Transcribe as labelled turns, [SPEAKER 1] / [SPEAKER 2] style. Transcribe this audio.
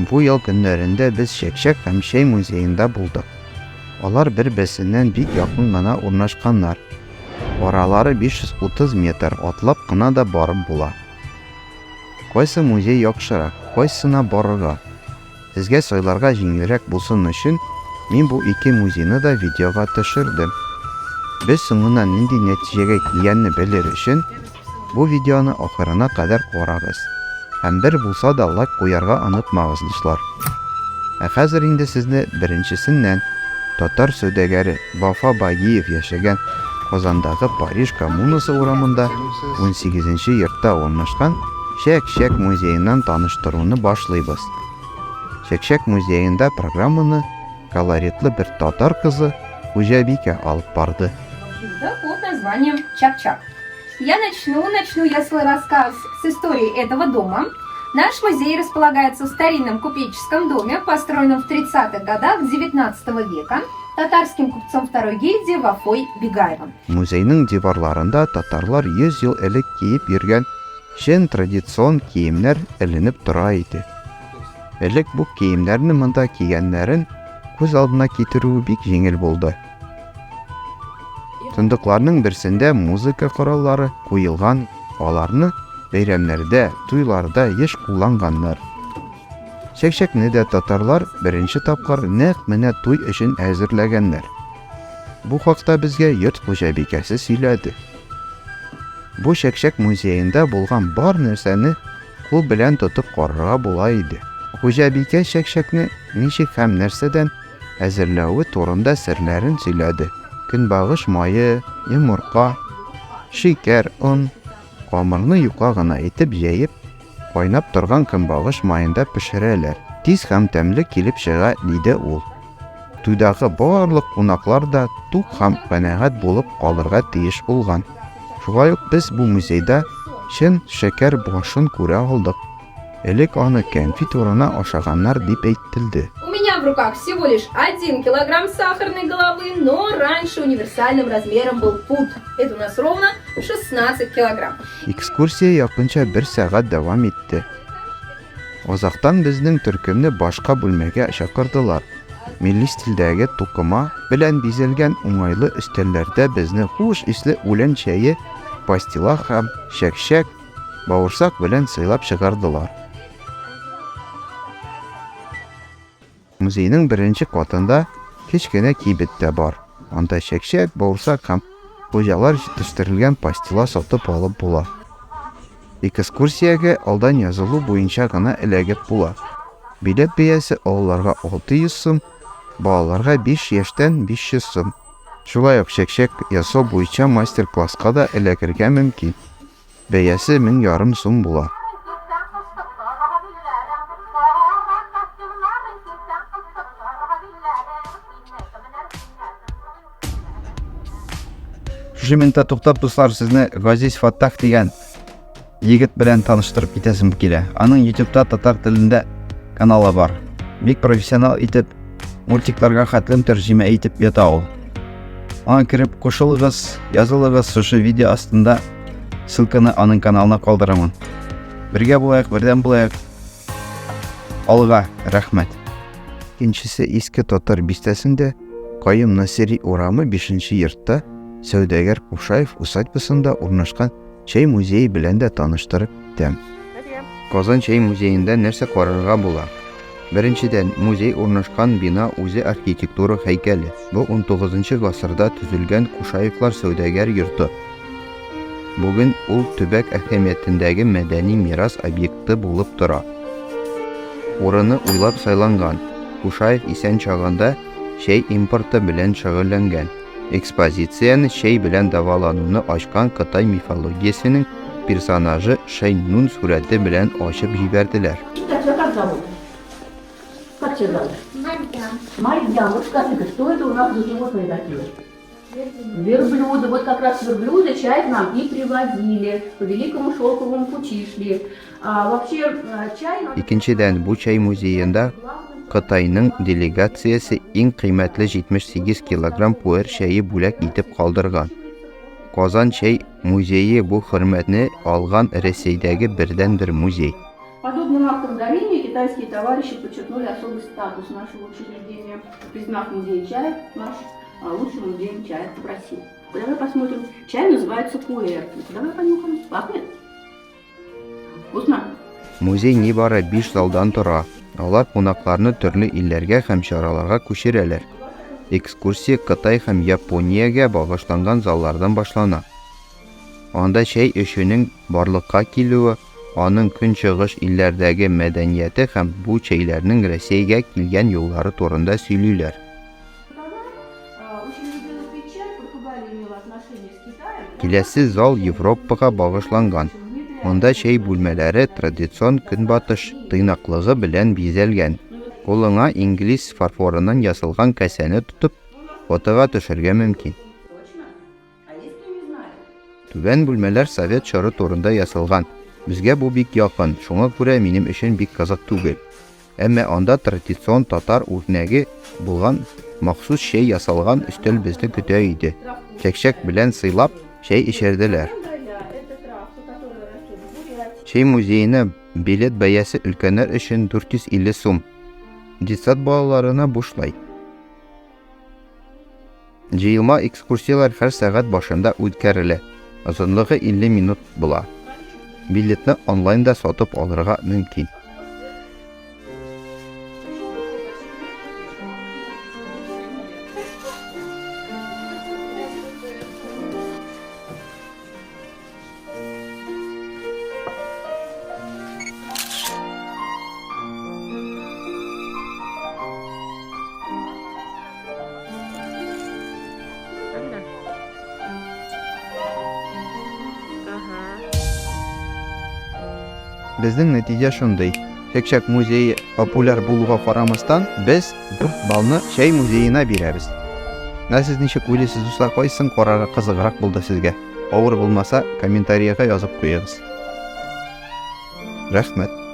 [SPEAKER 1] Бу ял көннәрендә без Чәкчәк һәм чәй музеенда булдык. Алар бер-берсеннән бик якын гына урнашканнар. Аралары 530 метр, атлап кына да барып була. Кайсы музей яхшырак, кайсына барырга? Сезгә сайларга җиңелрәк булсын өчен, мин бу ике музейны да видеога төшердем. Без соңыннан нинди нәтиҗәгә килгәнне белер өчен, бу видеоны ахырына кадәр карагыз. Һәм бер булса да лайк куярга онытмагыз, дуслар. Ә хәзер инде сезне беренчесеннән, татар сәүдәгәре Вафа Багиев яшәгән Казандагы Париж коммунасы урамында унсигезенче йортта урнашкан Чәк-чәк музееннан таныштыруны башлыйбыз. Чәк-чәк музеенда программаны колоритлы бер татар кызы Хуҗабикә алып барды.
[SPEAKER 2] Блюдо под названием чак-чак. Я начну, начну я свой рассказ с истории этого дома. Наш музей располагается в старинном купеческом доме, построенном в 30-х годах 19 века татарским купцом второй гильдии Вафой Бегаевым.
[SPEAKER 1] Музейның диварларында татарлар 100 ел элек киеп йөргән чын традицион киемнәр эленеп тора иде. Элек бу киемнәрне монда кигәннәрен күз алдына китерүе бик җиңел булды. Сандыкларның берсендә музыка кораллары куелган, аларны бәйрәмнәрдә, туйларда еш кулланганнар. Чәкчәкне дә татарлар беренче тапкыр нәкъ менә туй өчен әзерләгәннәр. Бу хакта безгә йорт хуҗабикәсе сөйләде. Бу чәкчәк музеенда булган бар нәрсәне кул белән тотып карарга була иде. Хуҗабикә чәкчәкне ничек һәм нәрсәдән әзерләве турында серләрен сөйләде. Көнбагыш мае, йомырка, шикәр, он, камырны юка гына итеп җәеп, кайнап торган көнбагыш маенда пешерәләр. Тиз һәм тәмле килеп чыга, диде ул. Туйдагы барлык кунаклар да тук һәм канәгать булып калырга тиеш булган. Шулай ук без бу музейда чын шәкәр башын күрә алдык. Элек аны кәнфит урынына ашаганнар дип әйтелде.
[SPEAKER 2] У меня в руках всего лишь 1 килограмм сахарной головы, но раньше универсальным размером был пуд. Это у нас ровно 16 килограмм.
[SPEAKER 1] Экскурсия якынча бер сәгать дәвам итте. Азактан безнең төркемне башка бүлмәгә чакырдылар. Милли стильдәге тукыма белән бизәлгән уңайлы өстәлләрдә безне хуш исле үлән чәе, пастила һәм чәкчәк, Бавырсак белән сыйлап чыгардылар. Музейның беренче катында кечкенә кибет тә бар. Анда чәкчәк, бавырсак һәм хуҗалар җитештерелгән пастила сатып алып була. Экскурсиягә алдан язылу буенча гына эләгеп була. Билет бәясе олыларга 600 сум, балаларга 5 яшьтән 500 сум. Шулай ук чәкчәк ясау буенча мастер-класска да эләгергә мөмкин. Бәясе 1500 сум була.
[SPEAKER 3] Шушы минутта туктап, дуслар, сезне Газиз Фаттах дигән егет белән таныштырып китәсем килә. Аның YouTube'та татар телендә каналы бар. Бик профессионал итеп мультикларга хәтлем тәрҗемә итеп ята ул. Аңа кереп кушылыгыз, язылыгыз, шушы видео астында ссылканы аның каналына калдырамын. Бергә булайык, бердәм булайык. Алга, рәхмәт.
[SPEAKER 1] Икенчесе Иске Татар бистәсендә, Каюм Насыйри урамы 5 йортта, сәүдәгәр Кушаев усадьбасында урнашкан чәй музее белән дә таныштырып китәм. Казан чәй музеенда нәрсә карарга була? Беренчедән, музей урнашкан бина үзе архитектура һәйкәле. Бу унтугызынчы гасырда төзелгән Кушаевлар сәүдәгәр йорты. Бүген ул төбәк әһәмиятендәге мәдәни мирас объекты булып тора. Урыны уйлап сайланган. Кушаев исән чагында чәй импорты белән шөгыльләнгән. Экспозицияне чәй белән дәвалануны ачкан Кытай мифологиясенең персонажы Шэнь Нун сурәте белән ачып җибәрделәр.
[SPEAKER 4] Тебя как зовут? Как тебя зовут?
[SPEAKER 5] Марьям.
[SPEAKER 4] Марьям. Вот скажи-ка, что это у нас за животные такие? Верблюды. Вот как раз верблюды чай нам и привозили. По Великому Шелковому пути шли. А, вообще чай...
[SPEAKER 1] Икенчедән, бу чәй музеенда Кытайның делегациясе иң кыйммәтле 78 килограмм пуэр чәе бүләк итеп калдырган. Казан чәй музее бу хөрмәтне алган Рәсәйдәге бердәнбер музей.
[SPEAKER 4] Подобным актом дарения китайские товарищи подчеркнули особый статус нашего учреждения, признав музей чая наш лучшим музеем чая в России. Давай посмотрим. Чай называется пуэр. Давай понюхаем. Пахнет? Вкусно?
[SPEAKER 1] Музей нибары 5 залдан тора. Алар кунакларны төрле илләргә һәм чараларга күчерәләр. Экскурсия Кытай һәм Япониягә багышланган заллардан башлана. Анда чәй эчүнең барлыкка килүе, аның көнчыгыш илләрдәге мәдәнияте һәм бу чәйләрнең Рәсәйгә килгән юллары турында сөйлиләр. Киләсе зал Европага багышланган. Монда чәй бүлмәләре традицион көнбатыш тыйнаклыгы белән бизәлгән. Кулыңа инглиз фарфорыннан ясалган касәне тотып, фотога төшергә мөмкин. Түбән бүлмәләр совет чоры турында ясалган. Безгә бу бик якын, шуңа күрә минем өчен бик кызык түгел. Әмма анда традицион татар үрнәге булган махсус чәй ясалган өстәл безне көтә иде. Чәкчәк белән сыйлап, чәй эчерделәр. Чәй музеена билет бәясе өлкәннәр өчен 450 сум. Детсад балаларына бушлай. Җыелма экскурсияләр һәр сәгать башында үткәрелә. Озынлыгы 50 минут була. Билетны онлайн да сатып алырга мөмкин. Безнең нәтиҗә шундый. Чәкчәк музее популяр булуга карамастан, без 4 баллны чәй музеена бирәбез. Ә сез ничек уйлыйсыз, дуслар, кайсысын карарга кызыграк булды сезгә? Авыр булмаса, комментариягә язып куегыз. Рәхмәт.